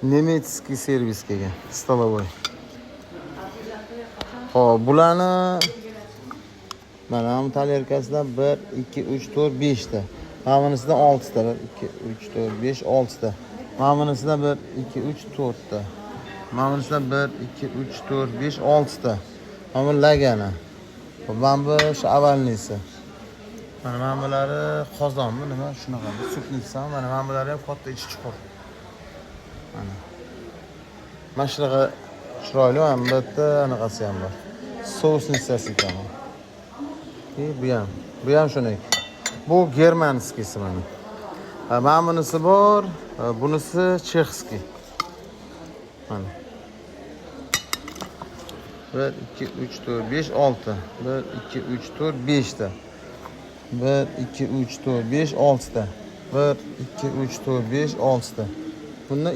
Немецкий servis kelgan, столовой. Xo'p, bularni mana bu тарелка sidan 1, 2, 3, 4, 5 ta. Mana bunisidan 6 ta. 1, 2, 3, 4, 5, 6 ta. Mana bunisidan 1, 2, 3, 4 ta. Mana bunisidan 1, 2, 3, 4, 5, 6 ta. Mana bu lagani. Mana bu shu овальный si. Mana bulari qozonmi, nima shunaqa супница. Mana bulari ham katta, ichi chuqur. Mana. Mana shunaqa chiroyli, mana bu yerda anaqasi ham bor. Соусница si ekan bu. И bu ham. Bu ham shuniki. Bu германский si mana. Ha, mana bunisi bor, ha, bunisi чешский. Mana. 1, 2, 3, 4, 5, 6. 1, 2, 3, 4, 5 ta. 1, 2, 3, 4, 5, 6 ta. 1, 2, 3, 4, 5, 6 ta. Bunda